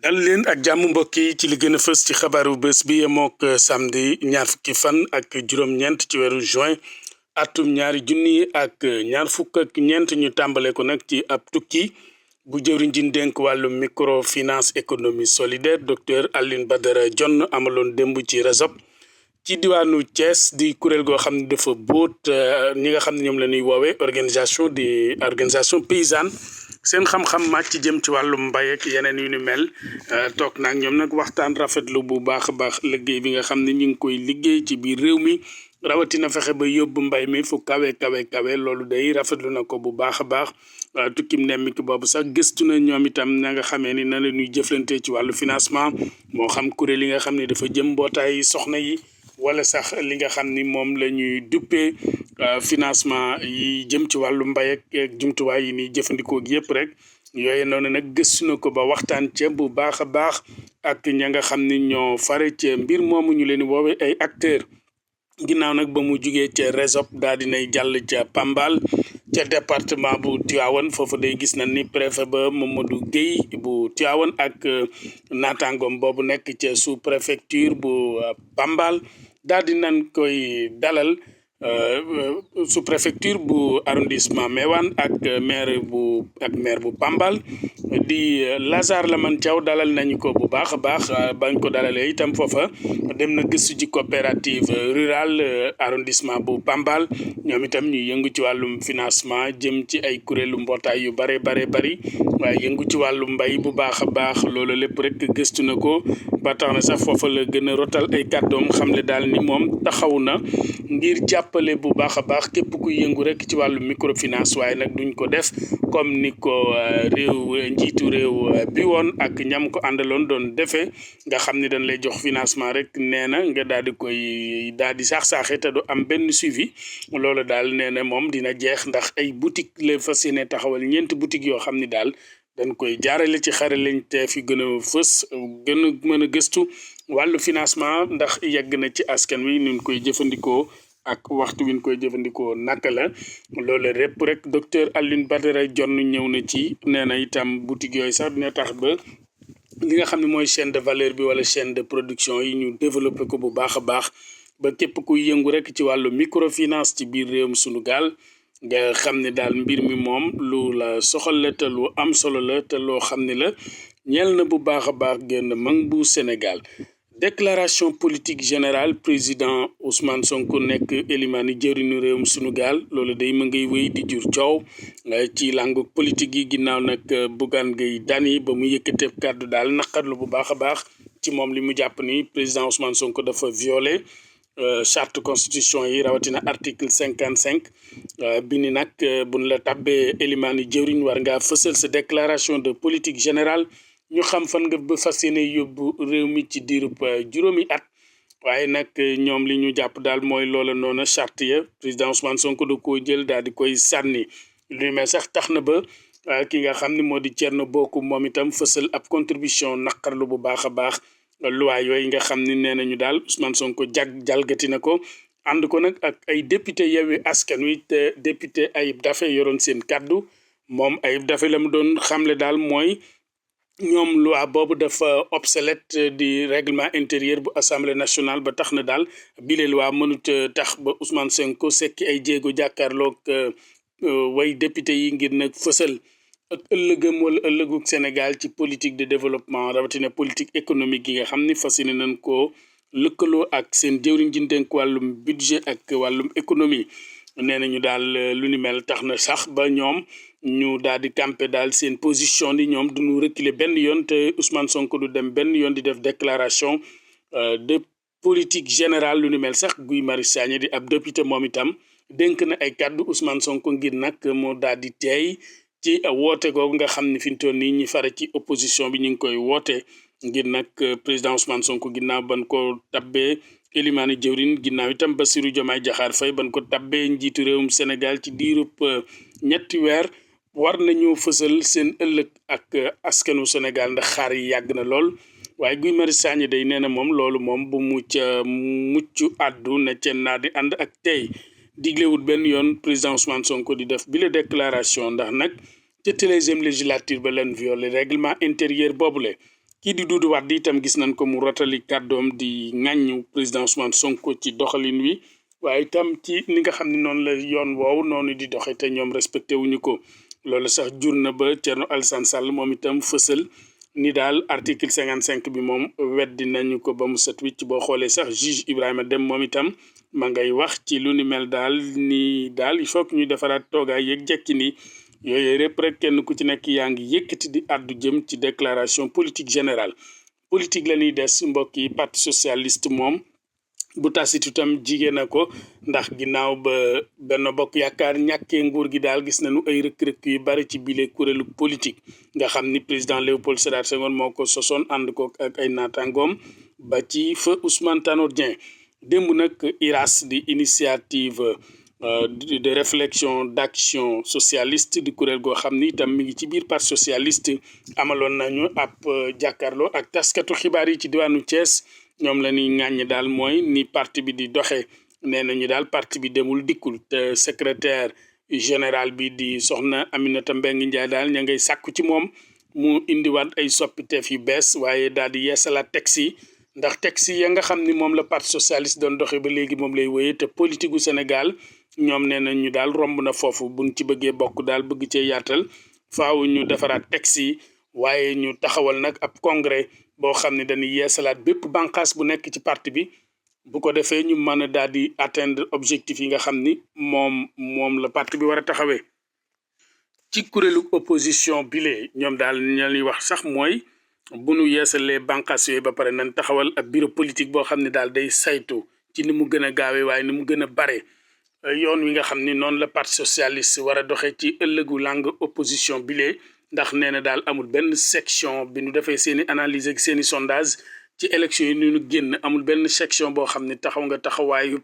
dal leen ak jàmm mbokk yi ci li gën a fës ci xabaaru bés bi yemook samedi ñaar fukki fan ak juróom-ñeent ci weeru juin atum ñaari junni ak ñaar fukk ak ñeent ñu tàmbale ko nag ci ab tukki bu jëwriñ ji dénk wàllu microfinance économie solidaire docteur Alioune Badara Dione amaloon démb ci RESOP ci diwaanu Thiès di kuréel goo xam ne dafa boot ñi nga xam ne ñoom la ñuy woowee organisation paysanne seen xam-xam màcc jëm ci wàllu mbay ak yeneen yu ni mel toog naag ñoom nag waxtaan rafetlu bu baax a baax liggéey bi nga xam ne ñu ngi koy liggéey ci biir réew mi rawatina fexe ba yóbbu mbay mi fu kawe loolu day rafetlu na ko bu baax a baax tukkim nemmiki boobu sax gëstu na ñoom itam na nga xamee ni na la ñuy jëflante ci wàllu financement moo xam kuréel yi nga xam ne dafa jëm mbootaay soxna yi wala sax li nga xam ni moom la ñuy duppee financement yi jëm ci wàllu mbay ak jumtuwaay yi ni jëfandikoo gi yëpp rek yooyu noonu nag gëstu na ko ba waxtaan ca bu baax a baax ak ña nga xam ni ñoo fare ca mbir moomu ñu leen di woowee ay acteurs ginnaaw nag ba mu jugee ca RESOP daal dinay jàll ca Pambal ca département bu Tivaouane foofu day gis na ni préfet ba Mamadou Guèye bu Tivaouane ak naataangoom boobu nekk ca sous préfecture bu Pambal daal di nan koy dalal sous préfecture bu arrondissement Méouane ak maire bu Pambal di Lazare Lamane Thiaw dalal nañu ko bu baax a baax bañ ko dalalee itam foofa dem na gëstu ci coopérative rurale arrondissement bu Pambal ñoom itam ñu yëngu ci wàllum financement jëm ci ay kuréelu mbootaay yu bari waaye yëngu ci wàllu mbay bu baax a baax loolu lépp rek gëstu na ko ba tax na sax foofa la gën a rotal ay kàddoom xamle daal ni moom taxaw na ngir jàppale bu baax a baax képp kuy yëngu rek ci wàllu microfinance waaye nag duñ ko def comme ni ko njiitu réew bi woon ak ñam ko àndaloon doon defee nga xam ni dañ lay jox financement rek nee na nga daal di koy daal di saax-saaxe te du am benn suivi loolu daal nee na moom dina jeex ndax ay boutique la fas yéene taxawal 4 boutique yoo xam ni daal dañ koy jaarale ci xaralañ te fi gën a fës gën a mën a gëstu wàllu financement ndax yegg na ci askan wi ñu koy jëfandikoo ak waxtu wi ñu koy jëfandikoo naka la loolu lépp rek docteur Alioune Badara Dione ñëw na ci nee na itam boutique yooyu sax dina tax ba li nga xam ne mooy chaîne de valeur bi wala chaîne de production yi ñu développé ko bu baax a baax ba képp kuy yëngu rek ci wàllu microfinance ci biir réewum Sénégal nga xam ne daal mbir mi moom lu la soxal la te lu am solo la te loo xam ne la ñeel na bu baax a baax génn mang bu Sénégal. Déclaration politique générale président Ousmane Sonko nekk élimaani jëwriñu réewum Sénégal loolu day ma ngay wéy di jur coow ci langu politique yi ginnaaw nag Bougane Gueye Dany ba mu yëkkatee kàddu daal naqarlu bu baax a baax ci moom li mu jàpp ni président Ousmane Sonko dafa violé charte constitution yi rawatina article 55 bi ni nag buñ la tabbee élimaani jëwriñ war ngaa fësal sa déclaration de politique générale ñu xam fan nga ba fas yéene yóbbu réew mi ci diirub juróomi at waaye nag ñoom li ñu jàpp daal mooy loola noona charte ya président Ousmane Sonko da koo jël daal di koy sànni lu mel sax tax na ba ki nga xam ne moo di Thierno Bocoum moom itam fësal ab contribution naqarlu bu baax a baax loi yooyu nga xam ne nee nañu daal Ousmane Sonko jalgati na ko ànd ko nag ak ay député Yewwi Askan Wi te député Ayib Daffé yoroon seen kàddu moom Ayib Daffé la mu doon xamle daal mooy ñoom loi boobu dafa obsolète di règlement intérieur bu assemblée nationale ba tax na daal bile loi mënut tax ba Ousmane Sonko sekki ay jéego jàkkaarloog way député yi ngir nag fësal ak ëllëgam wala ëllëgug Sénégal ci politique de développement rawatina politique économique yi nga xam ni fas yéene nañ koo lëkkaloo ak seen jëwriñ ji dénk wàllum budget ak wàllum économie nee nañu daal lu ni mel tax na sax ba ñoom ñu daal di campé daal seen position ni ñoom duñu reculer benn yoon te Ousmane Sonko du dem benn yoon di def déclaration de politique générale lu ni mel sax Guy Marius Sagna di ab député moom itam dénk na ay kàddu Ousmane Sonko ngir nag moo daal di teey ci woote googu nga xam ne fi mu toll nii ñi fare ci opposition bi ñu ngi koy woote ngir nag président Ousmane Sonko ginnaaw ban ko tabbee élimaani jëwriñ ginnaaw itam Bassirou Diomaye Diakhar Faye ban ko tabbee njiitu réewum Sénégal ci diirub 3 weer war nañu fësal seen ëllëg ak askanu Sénégal ndax xaar yi yàgg na lool waaye Guy Marius Sagna day nee na moom loolu moom bu mu ca mucc àddu na ca naa di ànd ak tey diglewul benn yoon président Ousmane Sonko di def bi la déclaration ndax nag ca 13e législature ba leen violé règlement intérieur boobule kii di Doudou Wade itam gis nañ ko mu rotali kàddoom di ŋàññu président Ousmane Sonko ci doxalin wi waaye itam ci ni nga xam ne noonu la yoon woowu noonu di doxe te ñoom respecté wuñu ko loolu sax jur na ba Thierno Alassane Sall moom itam fësal ni daal article 55 bi moom weddi nañu ko ba mu set wicc boo xoolee sax juge Ibrahima Dème moom itam ma ngay wax ci lu ni mel daal ni daal il faut que ñu defaraat toogaay yeeg jekki ni yooyu yëpp rek kenn ku ci nekk yaa ngi yëkkati di addu jëm ci déclaration politique générale politique la ñuy des mbokk yi parti socialiste moom bu tasit itam jigéen na ko ndax ginnaaw ba Benno Bokk Yaakaar ñàkkee nguur gi daal gis nañu ay rëkk-rëkk yu bari ci bile kuréelu politique nga xam ni président Léopold Sédar Senghor moo ko sosoon ànd ko ak ay naataangoom ba ci fa Ousmane Tanor Dieng démb nag IRAS di initiative de réflexion d'action socialiste di kuréel goo xam ni itam mi ngi ci biir parti socialiste amaloon nañu ab jàkkaarloo ak taskatu xibaar yi ci diwaanu Thiès ñoom la ñuy ŋàññi daal mooy ni parti bi di doxe nee nañu daal parti bi demul dikkul te secrétaire général bi di soxna Aminata Mbengue Ndiaye daal ña ngay sàkku ci moom mu indiwaat ay soppiteef yu bees waaye daal di yeesalaat texte yi ndax texte ya nga xam ni moom la parti socialiste doon doxe ba léegi moom lay wéyee te politique gu Sénégal ñoom nee nañ ñu daal romb na foofu buñ ci bëggee bokk daal bëgg cee yaatal faaw ñu defaraat texte yi waaye ñu taxawal nag ab congrès boo xam ne dañuy yeesalaat bépp bànqaas bu nekk ci parti bi bu ko defee ñu mën a daal di atteindre objectif yi nga xam ni moom la parti bi war a taxawee. ci kuréelu opposition bile ñoom daal ña ñuy wax sax mooy bu nu yeesalee bànqaas yooyu ba pare nañ taxawal ab bureau politique boo xam ne daal day saytu ci ni mu gën a gaawee waaye ni mu gën a bare yoon wi nga xam ni noonu la parti socialiste war a doxee ci ëllëgu langue opposition bile. ndax nee na daal amul benn section bi nu defee seen i analyse ak seen i sondage ci élection yi ñu génn amul benn section boo xam ne taxaw nga taxawaayu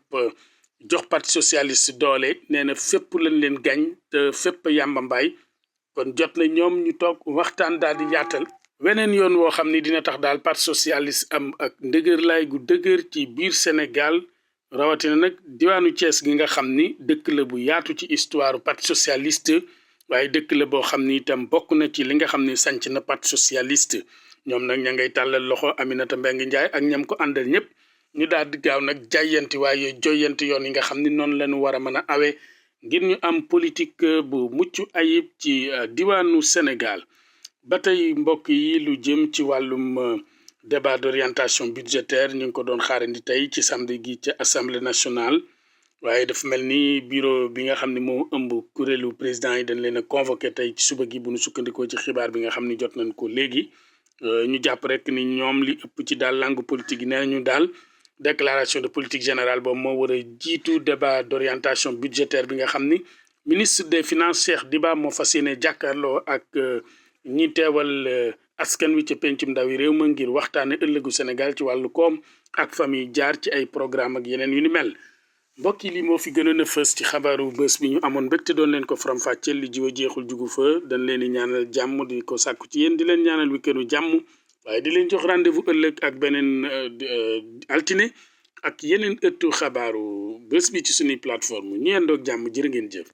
jox parti socialiste doole nee na fépp lañ leen gañ te fépp yàmba mbaay kon jot na ñoom ñu toog waxtaan daal di yaatal weneen yoon woo xam ni dina tax daal parti socialiste am ak ndëgër laay gu dëgër ci biir Sénégal rawatina nag diwaanu Thiès gi nga xam ni dëkk la bu yaatu ci histoire parti socialiste waaye dëkk la boo xam ni itam bokk na ci li nga xam ni sanc na parti socialiste ñoom nag ña ngay tàllal loxo Aminata Mbengue Ndiaye ak ñam ko àndal ñëpp ñu daal di gaaw nag jàyyanti waaye joyanti yoon yi nga xam ni noonu lañu war a mën a awee ngir ñu am politique bu mucc ayib ci diwaanu Sénégal ba tey mbokk yi lu jëm ci wàllum débat d'orientation budgétaire ñu ngi ko doon xaarandi tey ci samedi gi ci assemblée nationale waaye dafa mel ni bureau bi nga xam ne moo ëmb kuréelu président yi dañ leen a convoqué tey ci suba gi bu nu sukkandikoo ci xibaar bi nga xam ni jot nañ ko léegi ñu jàpp rek ni ñoom li ëpp ci daal langue politique yi nee nañu daal déclaration de politique générale boobu moo war a jiitu débat d'orientation budgétaire bi nga xam ni ministre des finances Cheikh Diba moo fas yéene jàkkaarloo ak ñi teewal askan wi ca pencum ndaw yi réew ma ngir waxtaane ëllëgu Sénégal ci wàllu koom ak famille jaar ci ay programme ak yeneen yu ni mel mbokk yi lii moo fi gënoon a fës ci xabaaru bés bi ñu amoon mbégte doon leen ko faram-fàcceel li jiwa jeexul jugu fa dañ leen di ñaanal jàmm di ko sàkku ci yéen di leen ñaanal weekendu jàmm waaye di leen jox rendez-vous ëllëg ak beneen altine ak yeneen ëttu xabaaru bés bi ci suñuy plateforme ñu yendoog jàmm jërë ngeen jëf